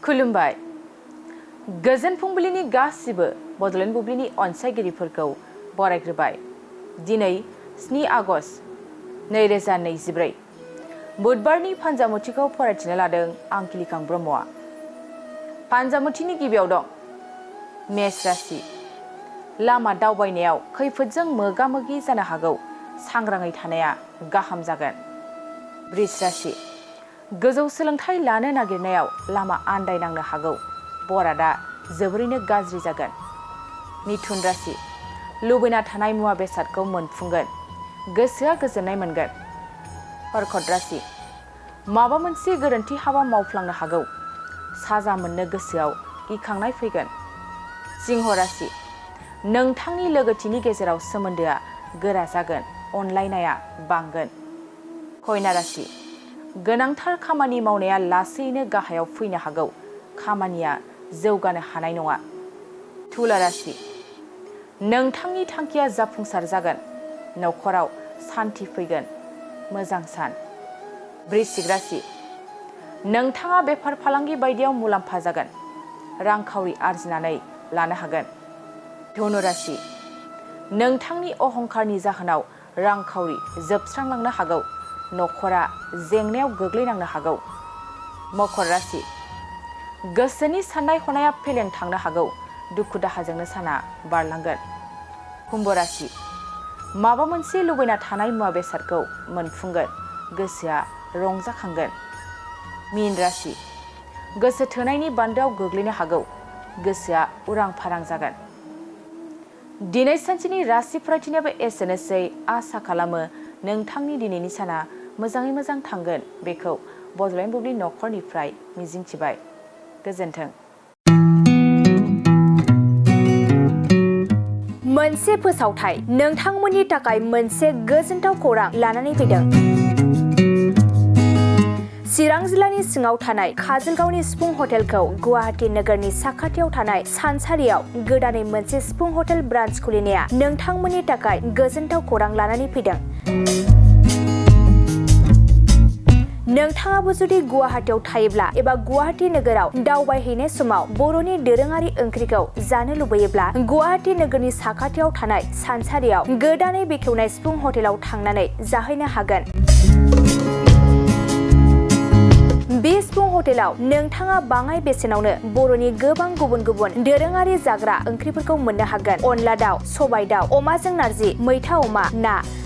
खुलुमबाय गोजोन फुंबिलिनि गासिबो बड'लेण्ड बुब्लिनि अनसायगिरिफोरखौ बरायग्रोबाय। दिनै 7 आगस्ट 2024 बुधबारनि फानजामुथिखौ फरायथिनो लादों आं किलिखां ब्रह्मआ। फानजामुथिनि गिबियाव दं मेष राशि। लामा दावबायनायाव खैफोदजों मोगा-मोगि जानो हागौ, सांग्राङै थानाया गाहाम जागोन। वृष राशि। गोजौ सोलोंथाइ लानो नागिरनायाव लामा आन्दायनांनो हागौ, बरादा जोबोरैनो गाज्रि जागोन। मिथुन राशि। लुबैना थानाय मुवा बेसादखौ मोनफुंगोन, गोसोआ गोजोननाय मोनगोन। कर्कट राशि। माबा मोनसे गोरोन्थि हाबा मावफ्लांनो हागौ, साजा मोननो गोसोआव गिखांनाय फैगोन। सिंह राशि। नोंथांनि लोगोथिनि गेजेराव सोमोन्दोआ गोरा जागोन, अनलायनाया बांगोन। कन्या राशि। गोनांथार खामानि मावनाया लासैनो गाहायाव फैनो हागौ, खामानिया जौगानो हानाय नङा। तुला राशि। नोंथांनि थांखिया जाफुंसार जागोन, न'खराव सान्थि फैगोन, मोजां सान। वृश्चिक राशि। नोंथाङा बेफार फालांगि बायदियाव मुलाम्फा जागोन, रांखावरि आरजिनानै लानो हागोन। धनु राशि। नोंथांनि अहंकारनि जाहोनाव रांखावरि जोबस्रांलांनो हागौ, न'खरा जेंनायाव गोग्लैनांनो हागौ। मकर राशि। गोसोनि साननाय हनाया फेलें थांनो हागौ, दुखु दाहाजोंनो साना बारलांगोन। कुम्भ राशि। माबा मोनसे लुबैना थानाय मुवा बेसादखौ मोनफुंगोन, गोसोआ रंजाखांगोन। मीन राशि। गोसो थोनायनि बान्दोआव गोग्लैनो हागौ, गोसोआ उरां फारां जागोन। दिनै सानसेनि राशि फरायथिनायाबो एसेनोसै। आसा खालामो नोंथांनि दिनैनि साना मोजाङै मोजां थांगोन, बेखौ बड'लेण्ड बुब्लि न'खरनिफ्राय मिजिंथिबाय। गोजोन्थों। मोनसे फोसावथाय नोंथांमोननि थाखाय मोनसे गोजोनथाव खौरां लानानै फैदों। चिरां जिल्लानि सिङाव थानाय काजलगावनि सिफुं हटेलखौ गुवाहाटी नोगोरनि साखाथियाव थानाय सानसारियाव गोदानै मोनसे सिफुं हटेल ब्रान्च खुलिनाया नोंथांमोननि थाखाय गोजोनथाव खौरां लानानै फैदों। नोंथाङाबो जुदि गुवाहाटीयाव थायोब्ला एबा गुवाहाटी नोगोराव दावबायहैनाय समाव बर'नि दोरोङारि ओंख्रिखौ जानो लुबैयोब्ला गुवाहाटी नोगोरनि साखाथियाव थानाय सानसारियाव गोदानै बेखेवनाय सिफुं हटेलाव थांनानै जाहैनो हागोन। बे सिफुं हटेलाव नोंथाङा बाङाय बेसेनावनो बर'नि गोबां गुबुन गुबुन दोरोङारि जाग्रा ओंख्रिफोरखौ मोननो हागोन। अनला दाउ, सबाय दाउ, अमाजों नारजि, मैथा अमा,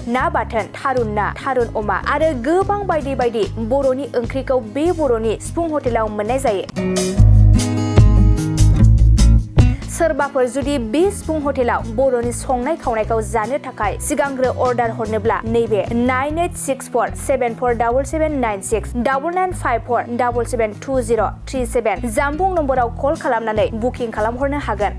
ना बाथोन, थारुन ना, थारुन अमा आरो गोबां बायदि बायदि बर'नि ओंख्रिखौ बे बर'नि सिफुं हटेलाव मोननाय जायो। सोरबाफोर जुदि बे सिफुं हटेलाव बर'नि संनाय खावनायखौ जानो थाखाय सिगांग्रो अर्डार हरनोब्ला नैबे 9864747796 9954772037 जानबुं नम्बराव कल खालामनानै बुकिं खालामहरनो हागोन।